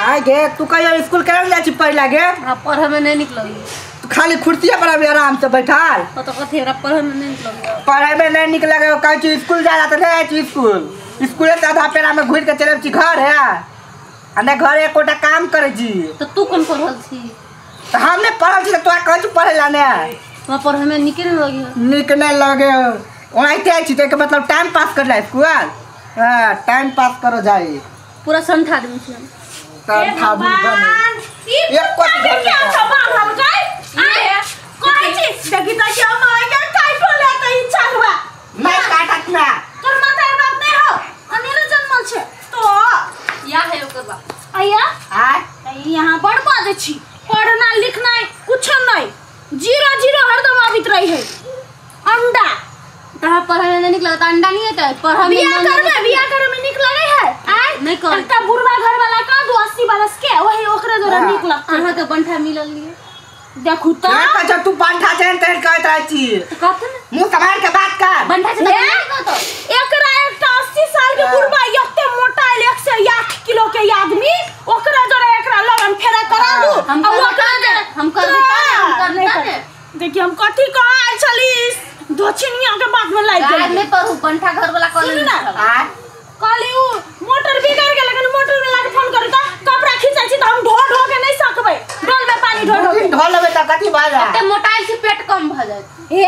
आइ गे तू कहियो स्कूल केना जाइ छी पढ़ लागे? हमरा पढ़े में नहीं निक लगैया। तू खाली कुर्सिया पर अभी आराम से बैठल। तो कथी हमरा पढ़े में नहीं निक लगैया। पढ़े में नहीं निक लगे कहै छी स्कूल जाला त नहीं जाइ छी स्कूल। स्कूल से आधा पेरा में घुर के चले छी घर है आ नहीं घर एकोटा काम करै छी। तो तू कोन पढ़ल छी? तो हम नहीं पढ़ल छी त तोरा कहै छी पढ़े ला ने। हमरा पढ़े में निक नहीं लगे। निक नहीं लगे ओनाहिते जाइ छी त एकर मतलब टाइम पास कर ला स्कूल। हां टाइम पास करो जाई पूरा संत आदमी छी हम। तब थाबू बने एक कोट घर के बांधल गई आए कहै छी देखी त के हम आएगा काटो ले त ई छाड़वा मैं काटत ना। तोर माता बाप नहीं हो अनेरे जन्मल छे तो या है ओकर बाप आया आ यहां बड़ बाजै छी पढ़ना लिखना कुछ नहीं जीरो जीरो हरदम आबित रही है अंडा। तोरा पढ़े में नहीं निक लगता? अंडा नहीं होता है पढ़े में। बियाह करबे बियाह करे में निक लगे है आय नहीं कर एकटा बुढ़वा घर वाला का दो 80 बरस के वही ओकरे जोरा निक लगता। अहाँ के बंठा मिलल लिए देखू त का जब तू बंठा छैन तहन कहत रहै छी त कहत ने मुंह संभाल के बात कर। बंठा छै त नहीं कहत एकरा एकटा 80 साल के बुढ़वा एते मोटा 108 किलो के आदमी ओकरा जोरा एकरा लगन फेरा करा दू। हम हम करबे ने देखि हम कथि कहै छली दोछिनिया के बात में लाइक गेल में पढ़ू बंठा घर वाला कॉलेज ना आ कहली उ मोटर बिगड़ गेल लेकिन मोटर वाला के फोन करू त कपड़ा खींचै छी त हम ढो ढो के नहीं सकबै डोल में पानी ढो ढो के ढो लेबै त कथि भऽ जाय एते मोटाइल से पेट कम भ जाय। हे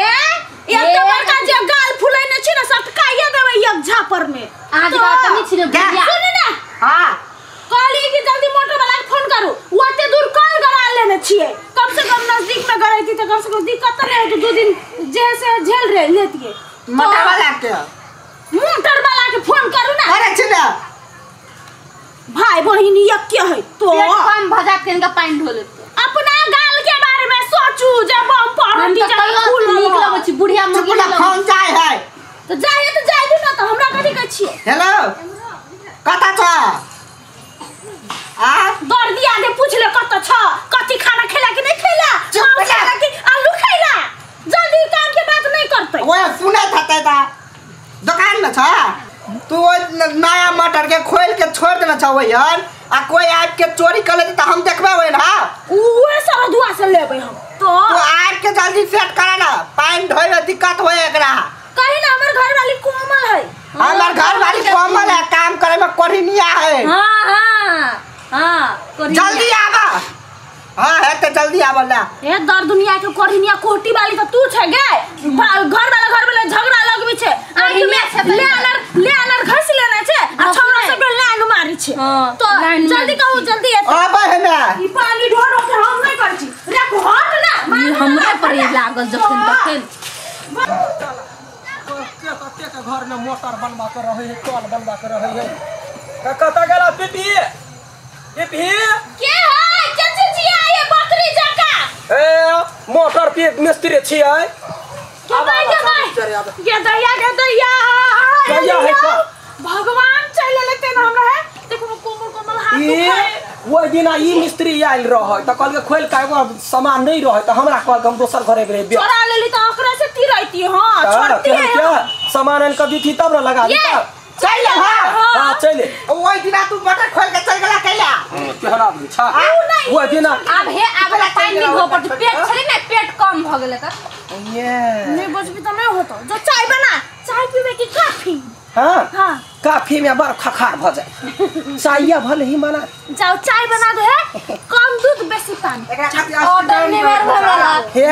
एते बड़का जे गाल फुलैने छी ने सटकाइए देबै एक झापर में। आज बात नहीं छी ने बुढ़िया सुन ना। हां कहली कि जल्दी मोटर वाला के फोन करू ओते दूर कल गरा लेने छियै कम से कम नजदीक में गरैती त कम से कम दिक्कत नहीं होती दो दिन जे से झेल रहे लेतिए। मोटर वाला के मोटर वाला के फोन करू ना। अरे छी ना भाई बहिन एक के है तो पेट कम भ जात इनका पानी ढो लेते। अपना गाल के बारे में सोचू जब हम पढ़ती जा फूल निक लगै छी बुढ़िया मुगी फोन जाय है त जाय त जाय दू ना त हमरा कथि कहै छियै। हेलो कता छ आ दर्दिया के पूछ ले कत छ कथि खाना खेला कि नहीं खेला मांस खेला कि आलू खेला जल्दी काम के बात नहीं करते। ओए सुनत हतै त दुकान में छ तू ओ नया मटर के खोल के छोड़ देना छ ओइ यार आ कोई आब के चोरी कर लेते त हम देखबै ओइ ना उहे सारा दुआ से लेबै हम तो तू आब के जल्दी सेट करा ना पानी ढोय में दिक्कत होय एकरा। कहि ना हमर घर वाली कोमल है। हमर घर वाली कोमल है काम करे में कोरिनिया है। हां हां हां जल्दी आवा। हां है त जल्दी आवा ला ए दर दुनिया के कोरिनिया कोटी वाली त तू छै गे घर वाला झगड़ा लगबी छै आंखि में ले अनर घस लेना छै आ छोरा सब लाइन मारी छै तो जल्दी कहू जल्दी आबे है ना ई पानी ढो ढो के हम नहीं करै छी रे हट ना हमरा पर लागल जखन तखन के के घर में मोटर बनवा के रहै है कल बनवा के रहै है कत गेला पीपी पीपी के है चाची जी आए बकरी जका ए मोटर पे मिस्त्री छी आए के भाई के दैया के दैया दैया है का भगवान चल लेते ना हमरा है देखो कोमल कोमल हाथ दुखाए। ओइ दिना ई मिस्त्री आयल रहै त कहलकै खोल के एगो सामान नहीं रहै त हमरा कहलकै हम दोसर घरे गेलै चोरा लेली त ओकरा से तिरैती। हां छोड़ती है क्या सामान आन के दीथी तब न लगा दी चल हां हां चल ओइ दिना तू मटर खोल के चल गेला कैला केहन आदमी छ ओइ दिना आब हे आब पानी ढो पर पेट छलै ने पेट कम भ गेलै त ये नहीं बचबी त नहीं होतो जो चाय बना चाय पीबे की कॉफी। हां हां कॉफी में बड़ खखार भ जाए चाय भले ही बना जाओ चाय बना दो है कम दूध बेसी पानी एकरा खातिर ऑर्डर नहीं मार हमरा हे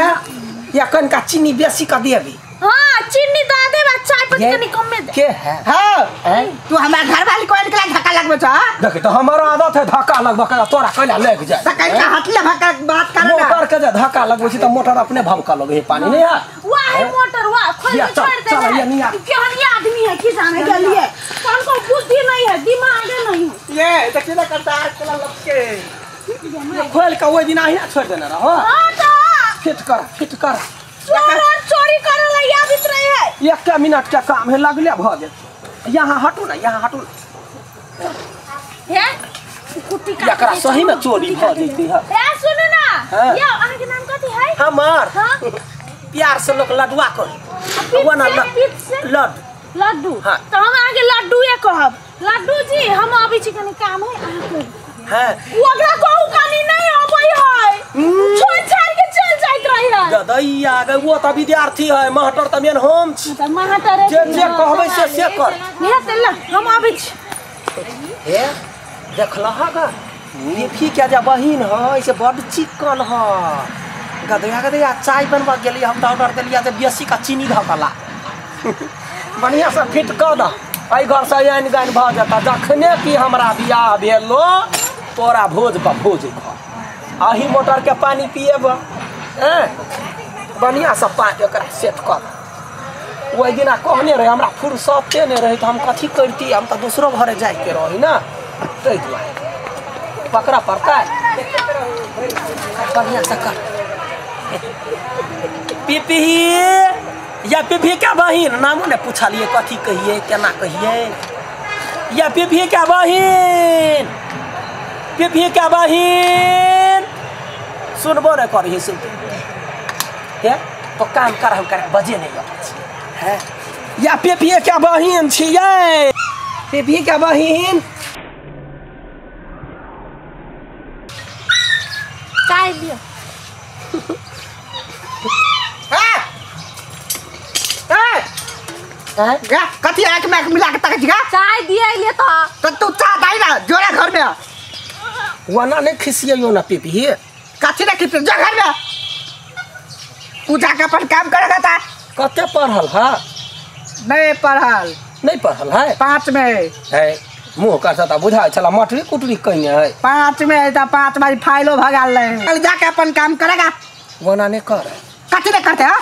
या कनका चीनी बेसी क देबी। हां चीनी द दे बा चाय पत्ती कनी कम में दे के है। हां तू हमरा घर वाली कोई निकला धक्का लगबे छ देख त हमारा आदत है धक्का लगबे के तोरा कैला लग जाए त कैला हटले भक्का बात कर ना मोटर के जे धक्का लगबे छी त मोटर अपने भमका लगे है पानी नहीं है वाह है मोटर वाह खोल के छोड़ दे चल केहन आदमी है की जाने के लिए कौन को बुद्धि नहीं है दिमाग नहीं है ये त केना करता है चला लपके ये खोल के ओइ दिन आहिना छोड़ देने रहो। हां त फिट कर फिट कर चोर और चोरी करे ला याद रहे है एक मिनट के काम है लगले भ जेत। यहाँ हटू ना यहाँ हटू ना हे कुत्ती का एकरा सही में चोरी भ जैती है। ए सुनू ना ये अहाँ के नाम कथि है? हमार हां प्यार से लोग लडुआ कर वो ना लड्डू लड्डू। हाँ। तो हम अहाँ के लड्डू ये कहब। लड्डू जी हम अबै छी कनी काम है अहाँ करू। हां ओकरा कहू कानी नहीं आबै है छोड़ छाड़ के चल जाइत रही है गदैया गे वो त विद्यार्थी है मास्टर त मेन हम छी त मास्टर जे जे कहबै से से कर हे त ल हम आबै छी हे देखलह गा पीपी के जे बहिन है से बड चिकन है गदैया गदैया चाय बनवा गेली हम त ऑर्डर देलिया जे बेसी का चीनी धकला बढ़िया से फिट क द एहि घर से आनि गानि भऽ जेता जखने कि हमरा बियाह भेलो तोरा भोज पर भोज घर अही मोटर के पानी पिएब हैं बढ़िया से पानी ओकरा सेट कर ओहि दिना कहने रहे हमरा फुर्सते नहि रहे तऽ हम कथी करती हम तऽ दोसरो घरे जाइके रही ना ताहि दुआरे पकड़ा पड़ता बढ़िया से कर पीपी या पीपी के बहिन नामो ने पूछलिए कथी कहिए केना कहिए या पीपी के बहिन पीपी के बहिन सुनबो ने करही सुनते हे तो काम कर हम कर बजे नहीं अबै छी हैं या पीपी के बहिन छियै पीपी के बहिन चाय लियो गा कथी आंख में आंख मिला के तक गा चाय दिए ले तो तू चाय दाई ना जोड़ा घर में वना नहीं खिसियो ना पीपी कथी ना खिसियो जा घर में तू जाके अपन काम करेगा ता कते पढ़ल है नहीं पढ़ल नहीं पढ़ल है 5 में है मुंह कर त बुझाय छला मटरी कुटरी कइने है 5 में है त 5 बारी फाइलो भगाल रहे कल जाके अपन काम करेगा वना नहीं कर कथी ना करते है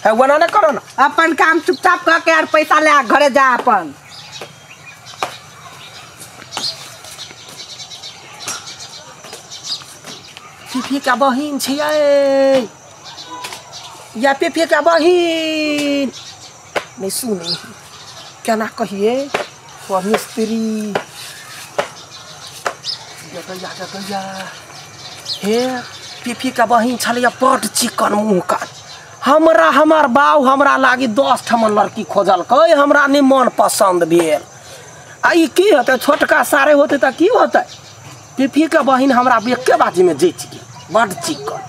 है वना नहीं करो ना अपन काम चुपचाप कर के और पैसा ले आ घरे जा अपन पीपी के बहिन छियै या पीपी के बहिन नहीं सुनी केना कहिए वो मिस्त्री गैया गैया हे पीपी के बहिन छलैया बड चिकन मुँह कान हमरा हमार बाऊ हमरा लागी 10 ठमन लड़की खोजलकै हमरा नहीं मन पसंद भेल आ ई की होतै छोटका सारे होतै तऽ की होतै पीपी के बहिन हमरा एके बाजीमे जचि गेल बड चिकन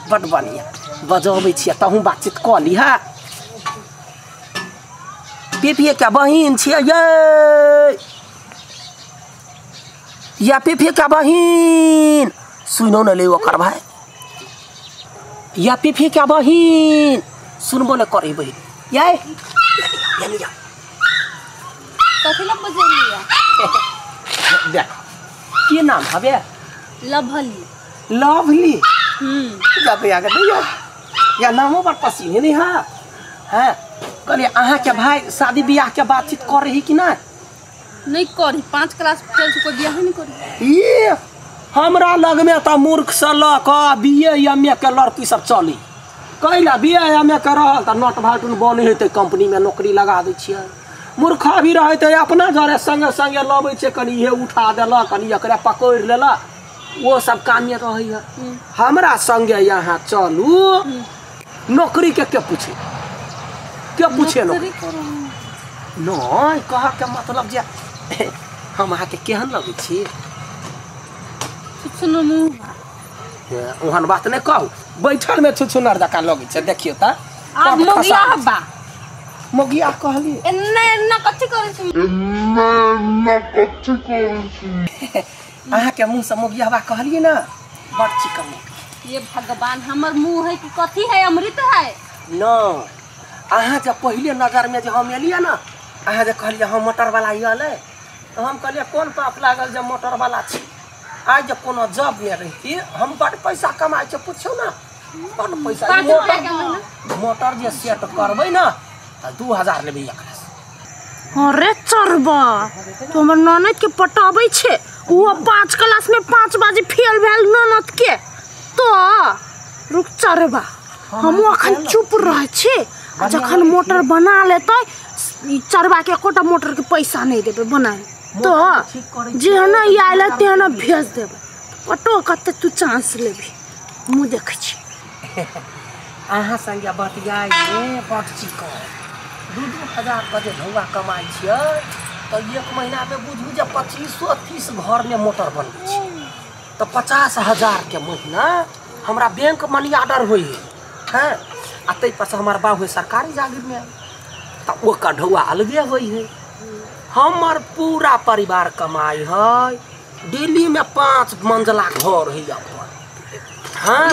बड बढ़िया बजबै छियै तहूँ बातचीत कऽ लिहऽ पीपी के बहिन छियै यै या पीपी के बहिन सुनो ने ले ओकर भाई या पीपी के बहिन सुनबो ने करी बहिन यै या कथी ल बजलिया देख की नाम हबे लवली लवली गदैया गदैया या नामो बड़ पसीने नहीं है हैं कहलिए अहाँ के भाई शादी बियाह के बातचीत कर रही कि ना नहीं करी 5 क्लास फेल से कोई बियाह नहीं करी ये हमरा लग में त मूर्ख से ल क बीए एम ए के लड़की सब चली कैला बीए एम ए के रहल त नट भाटुन बनै हेतै कंपनी में नौकरी लगा दै छियै मूर्खा भी रहै तऽ अपना जरे संगे संगे लबै छै कनि इहे उठा देलक कनि एकरा पकड़ि लेलक ओ सब कामे रहै है हमरा संगे यहाँ चलू नौकरी के पूछे के पूछे नौकरी नहीं कह के मतलब जे हम अहाँके केहन लगै छी ओहन बात नहि कहू बैठल में छुछुनर जकाँ लगै छै देखियौ तऽ आ मोगिया बा मोगिया कहली एन्ना एन्ना कथी करै छी एन्ना एन्ना कथी करै छी अहाँके मुँह से मोगिया बा कहलिए ना बड़ चिकन ये भगवान हमर मुँह है कि कथी है अमृत है न अहाँ जब पहले नजर में जे हम एलियै ना अहाँ जे कहलियै हम मोटर वाला अलै तऽ हम कहलियै कोन पाप लागल जे मोटर वाला छी आइ जे कोनो जॉब में रहिती हम बड़ पैसा कमाइ छै पूछू ना बड़ पैसा मोटर जे सेट करबै ना तऽ 2000 लेबै एकरा से। अरे चरबा तो हमर ननद के पटाबै छै ओ 5 क्लास में 5 बाजी फेल भेल ननद के तो रुक चरबा हम अखन चुप रहै छी आ जखन मोटर बना लेतै ई चरबा के एकोटा मोटर के पैसा नहीं देबै बनाए तो जेहन ई आयल तेहन भेज देबै पटो कते तू चांस लेबी मुँह देखै छी। अहाँ संगे बतियाइमे बड़ चिकन 2-2 हजार के जे ढौआ कमाइ छियै तऽ एक महीनामे बुझू जे 25-30 घरमे मोटर बनबै छै। तो 50,000 के महीना हमरा बैंक मनी ऑर्डर होई है हैं आ तै पर से हमर बाबू है सरकारी जागीर में तो ओकर ढौआ अलगे होई है। हमर पूरा परिवार कमाई है। दिल्ली में 5 मंजिला घर है अपन। हाँ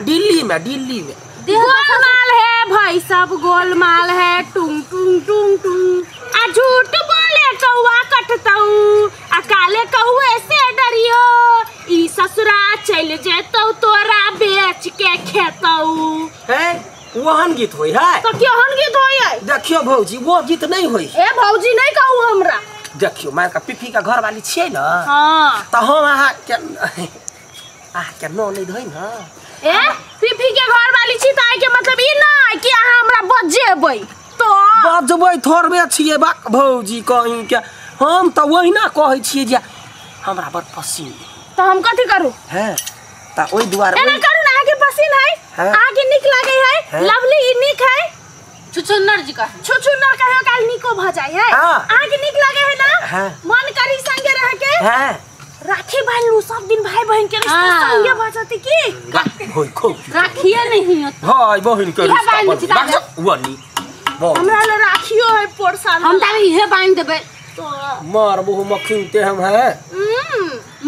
दिल्ली में दिल्ली में गोलमाल है भाई सब गोलमाल है टुंग टुंग टुंग टुंग आ झूठ बोले कौआ कटतऊ आ काले कौए से डरियो ई ससुरा चल जेतौ तोरा बेच के खेतऊ है वहन गीत होई है तो केहन गीत होई है? देखियो भौजी वो गीत नहीं होई। ए भौजी नहीं कहू हमरा। देखियो मार का पिफी का घर वाली छियै ना। हां त हम अहाँ के नो नहीं धोई ना। ए पिफी के घर वाली छी त के मतलब ई ना कि अहाँ हमरा बजेबै तो बजबै थोड़बे छियै बाक भौजी कहीं के हम त ओहिना कहै छियै जे हमरा बड़ पसीन त हम कथि करू हैं त ओइ दुआरे एना करू ना अहाँ के पसीन है अहाँ के नीक लागे है लवली ई नीक है छुछुन्नर जी का छुछुन्नर कहियो काल नीको भ जाय है अहाँ के नीक लागे है ना मन करी संगे रह के हां राखी बांधलू सब दिन भाई बहन के रिश्ता संगे भ जाते की होय खूब राखिए नहीं भाई बहन के रिश्ता वनी हमरा ले राखियो है पोर साल हम तारे इहे बांध देबै तो मार बहु मखिन ते हम है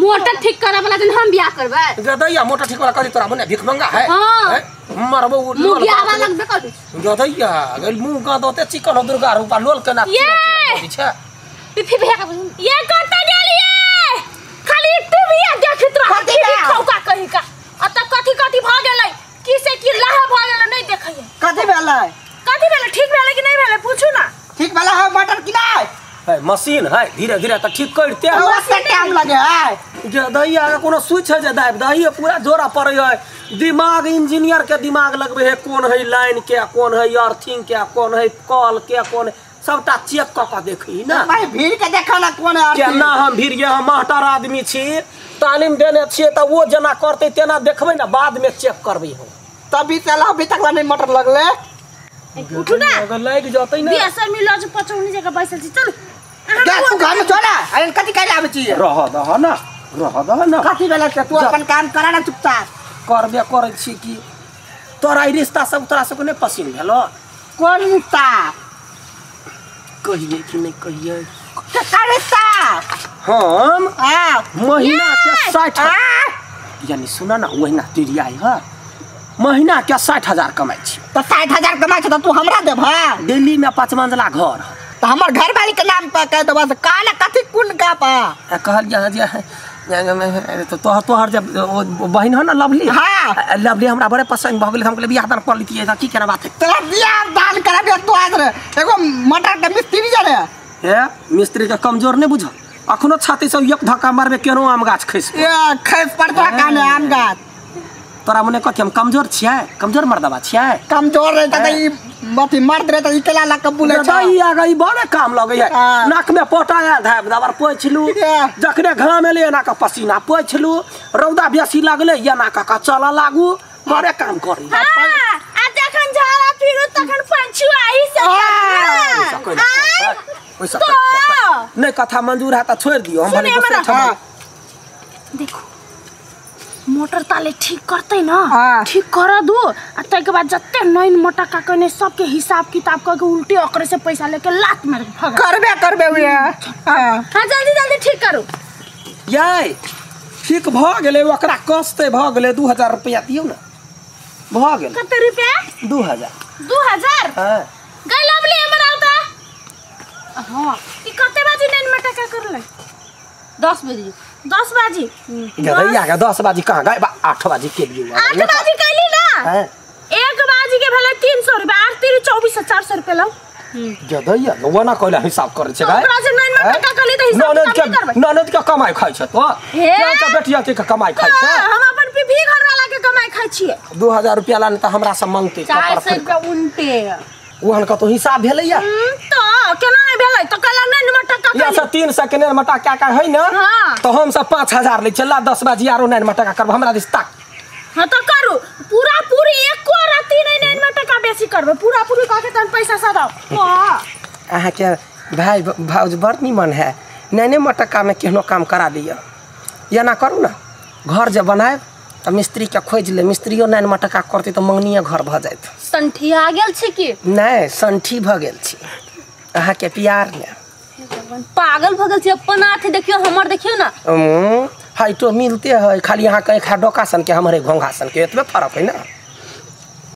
मोटर ठीक करे वाला दिन हम बियाह करबै गदैया मोटर ठीक वाला करी तोरा बने भीख मंगा है हां मरबो मुंह बियाह लगबे करू गदैया गेल मुंह का दोते चिकन हो दुर्गा रूपा लोल के ना छै पिफी भैया का ये कत गेलिए खाली टीवी देखत रह खौका कहीं का अत कथि कथि भ गेलै की से की लाह भ गेलै नहीं देखैए कथि भेलै कथि भेलै ठीक भेलै कि नहीं भेलै पूछू ना ठीक भेलै है मटर की नहीं है मशीन है धीरे धीरे त ठीक करते है ओते टाइम लगे है गदैया के कोनो स्विच है जे दाबि दही पूरा जोरा पड़ै है दिमाग इंजीनियर के दिमाग लगबे है कोन है लाइन के कोन है अर्थिंग के कोन है कॉल के कोन सबटा चेक क क देखी ना भाई भीड़ के देखा ना कोन है केना हम भीड़ के हम मास्टर आदमी छी तालीम देने छियै त वो जेना करतै तेना देखबै ना बाद में चेक करबै हम तभी चला अभी तक नहीं मोटर लगले उठू ना अगर लागि जतै ना बेसर मिलो जे पचौनी जगह बैसल छी चल जा तू घर में चल अरे कथि काहे आबै छी रह दह ना रह दह ना कथि भेलै से तू अपन काम करा ना चुपचाप करबे करै छी की तोरा ई रिश्ता सब तोरा सबके नहीं पसिन भेलो कोन रिश्ता कहिए कि नहीं कहिए केकर रिश्ता हम हां महीना के 60 यानी सुना ना ओहिना तिरियाई है महीना के 60,000 कमाई छी त 60,000 कमाई छी त तू हमरा देबह दिल्ली में 5 मंजिला घर त हमर घर वाली के नाम पर कह देबह काला कथि कोन का पा कहलियै जे तो तोहर जे बहिन है ना लवली हां लवली हमरा बड़े पसंद भ गेलै हम कहलियै बियाह दान कर लितियै त की केना बात है तोरा बियाह दान करबे तू आज रे एगो मटर के मिस्त्री जे रे हे मिस्त्री के कमजोर नहीं बुझ अखनो छाती से एक धक्का मारबे केनो आम गाछ खसि ए खसि पड़तो काने आम गाछ तोरा मने कथि हम कमजोर छियै कमजोर मर्दबा छियै कमजोर रहे त ई मथि मर्द रहे त ई केला लग के बुलै छ ई आगे ई बड़े काम लगै है नाक में पोटा आयल धाब दाबर पोछलू जखने घाम एलै एना के पसीना पोछलू रौदा बेसी लागलै एना के के चलऽ लागू बड़े काम करी हां आ जखन झाड़ा फिरू तखन पंछी आई से ओइ सब नहीं कथा मंजूर है त छोड़ दियो हम भले दोसर ठाम देखो मोटर ताले ठीक करते ना ठीक कर दो आ तै के बाद जत्ते नैन मोटका कने सबके हिसाब किताब करके उल्टे ओकरे से पैसा लेके लात मार के भगा करबे करबे उहे हां जल्दी जल्दी ठीक करू यै ठीक भ गेलै ओकरा कष्टे भ गेलै 2000 रुपया दियौ ना भ गेल कते रुपया 2000 2000 हां गई लवली हमर आवता हां ई कते बजे नैन मोटका करले 10 बजे 10 बजे गदैया के 10 बजे कहां गए 8 बजे के लिए 8 बजे कहली ना 1 बजे के भेलै 300 रुपया 8 3 24 400 रुपया लाउ गदैया ओना कहला हिसाब करै छै गाय ओकरा से नैन में टका कहली त हिसाब किताब करबै ननद के कमाई खाइ छै तो के बेटिया के कमाई खाइ छै हम अपन पीपी घर वाला के कमाई खाइ छियै 2000 रुपया ला न त हमरा से मांगते 400 रुपया उनटे ओहन कतो हिसाब भेलैया त केना नहीं भेलै त कहला नैन में टका या से 300 के नैन में टका का है ना तो हम सब 5000 ले चला 10 बजे आरो नैन में टका करब हमरा दिस तक हां त करू पूरा पूरी एको राति नहीं नैन में टका बेसी करबै पूरा पूरी कह के तन पैसा सदाओ अहाँ के भाई भाउज बड़ निमन है नैने में टका में केहनो काम करा लिया या ना करू ना घर जे बनायब तऽ मिस्त्री के खोजि ले, मिस्त्रियो नैन मटका करतै तऽ मंगनीये घर भऽ जायत। संठिया गेल छी की? नहि, संठी भऽ गेल छी अहाँके प्यार ने। पागल भऽ गेल छी अपन हाथ देखियो, हमर देखियो ना। हाइटो मिलते है, खाली अहाँके एक डोका सन के हमरे घोंघा सन के एतबे फरक है ना।